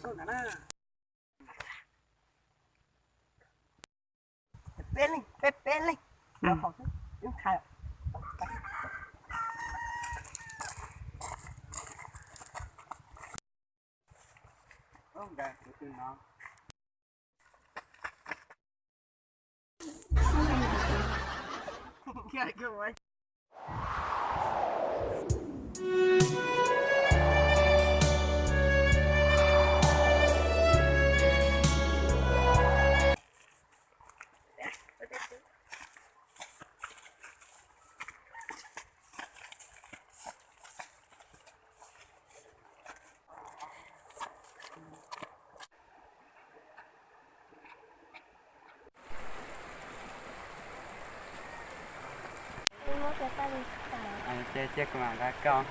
Peb leeg, peb, peb leeg. Ces cia kuv mam nqa koj.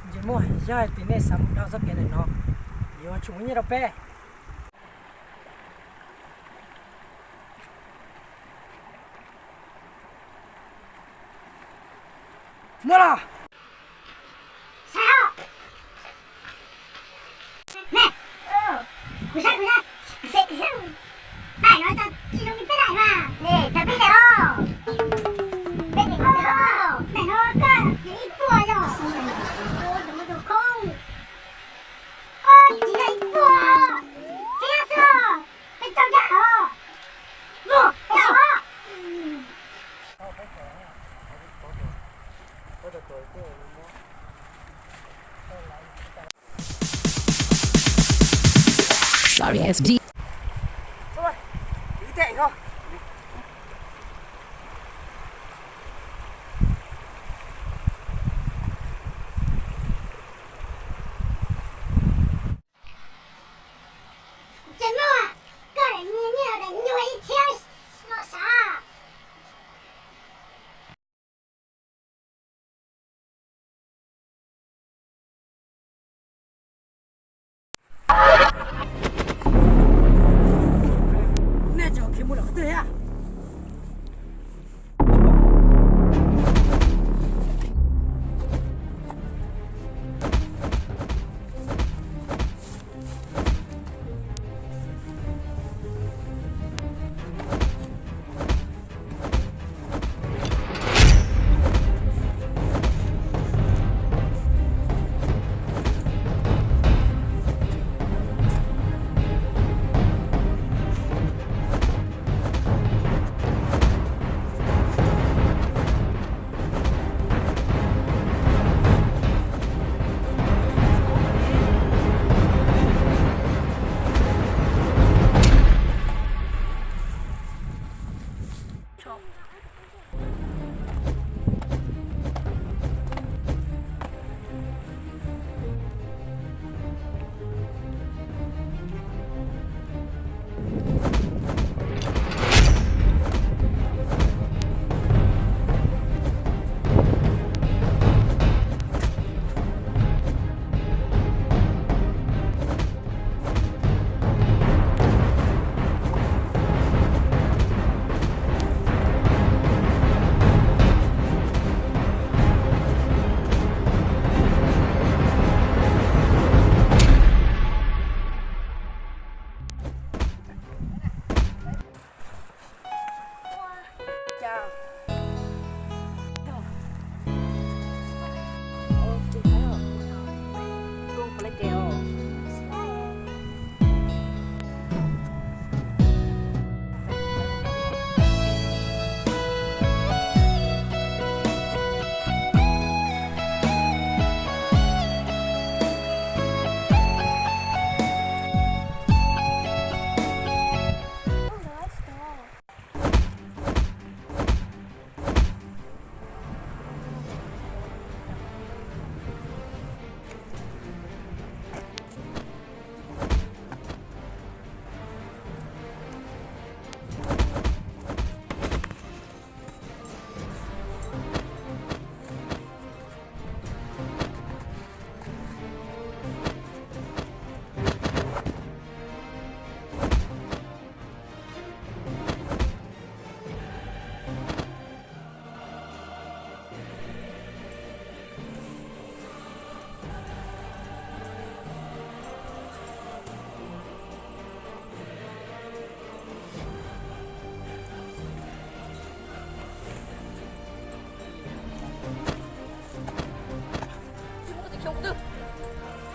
Ntsej muag, yog hais tias nej xav mus dab txoj kev ntawm no, yuav tsum muaj nyiaj rau peb. Muaj los? Kuv saib, kuv saib, kuv saib, daim no tsis zoo li peb daim mas. Peb daim os, peb daim os, daim no koj yog ib puas yog? Tus mus tus khoob, tsis yog ib puas, txiab xwb, peb tau dag os. Mus, peb tau os. Sorry, S D. Tseem muaj, koj daim nyuag, daim nyuag ib txhiab los sav. Nej cov khiav mus lawm qhov twg?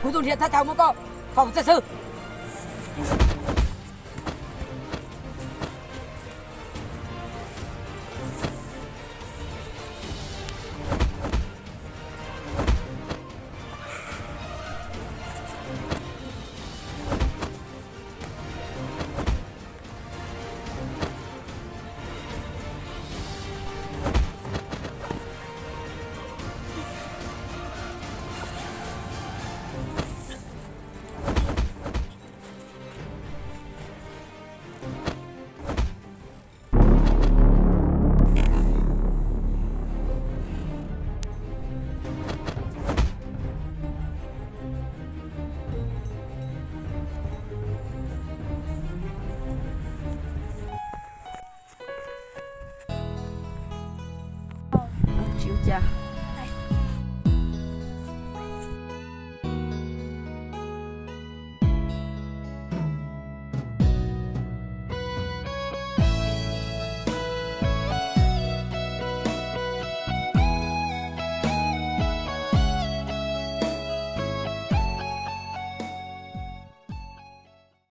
Kuv tus nrhiav thaj chaw muab koj faus txhiaj xwb. Tsis ua cas.